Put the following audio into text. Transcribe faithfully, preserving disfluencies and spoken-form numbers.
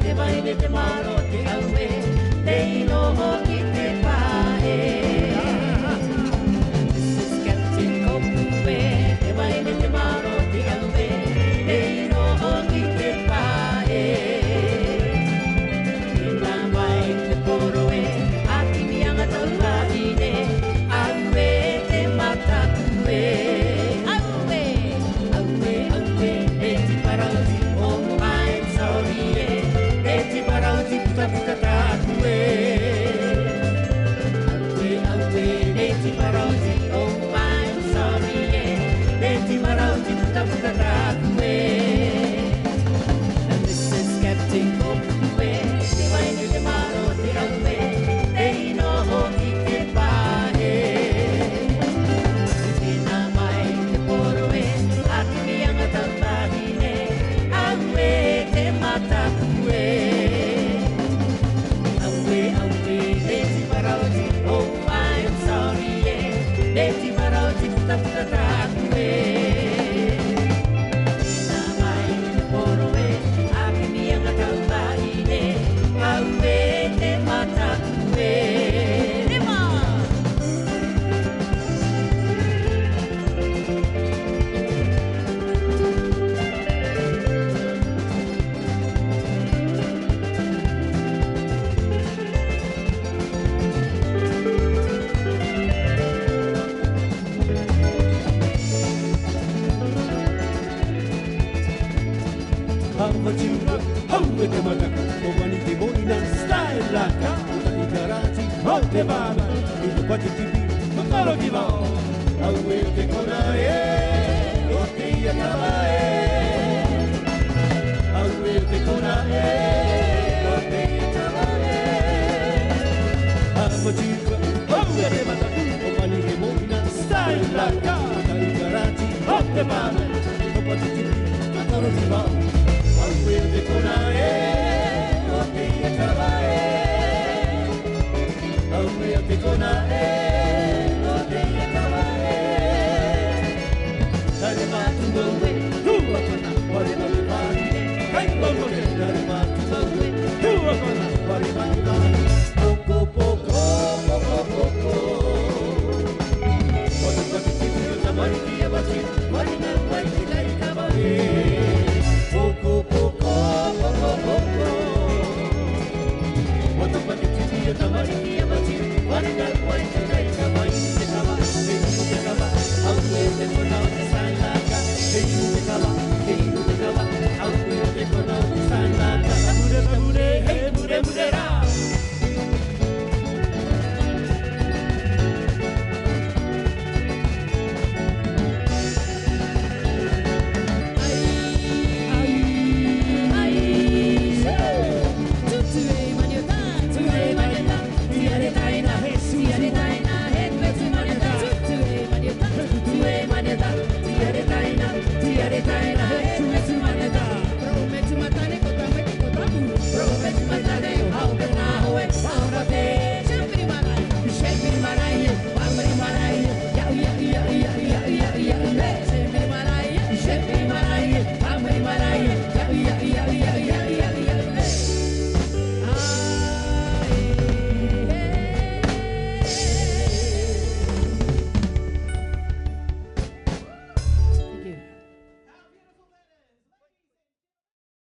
Te vai ne te maro te aue, te ino hoki te pae. Te vai ne te maro te aue, te ino hoki te pae. Ina mai te poro e, a kimi anga tau vahine, aue te mataku e. Aue, aue, aue, Neti Paraoti, oh, I'm sorry e. Neti Paraoti, puta puta taku e. Aue, aue, Neti Paraoti, oh, I'm sorry e. Neti Paraoti, puta puta taku e. Missus Captain Cook, te vai ne te maro te aue, te ino hoki te pae. Ina mai te poro e, a kimi anga tau vahine, aue te mataku e. Aue, aue, Neti Paraoti, oh, I'm sorry e. Neti Paraoti, puta puta taku e. Ina mai te poro e, a kimi anga tau vahine, aue te mataku e. Rima! Hava tiura, hau e te mataku, o mani te moina, style laka, o ta i karati, o te vana, i to pati tipi, to toro ki vao. Aue o te kona e, o te ia tava e. Aue o te kona e, o te ia tava e. Hava tiura, hau e te mataku, o mani te moina, style laka, o ta i karati, o te vana, i to pati tipi, to toro ki vao. Aue o te kona e, o te ia tava e. Aue o te kona e, o te ia tava e. Tare matu mau e, tua kona, ware matu pari e. Kai mau e, tare matu mau e, tua kona, ware matu pari. Poko, poko, poko, poko. Watu pati tipi o tamariki e wati, wari na wai te kai kava e. Poko, poko, poko, poko. Watu pati tipi o tamariki e wati, wari na wai te kai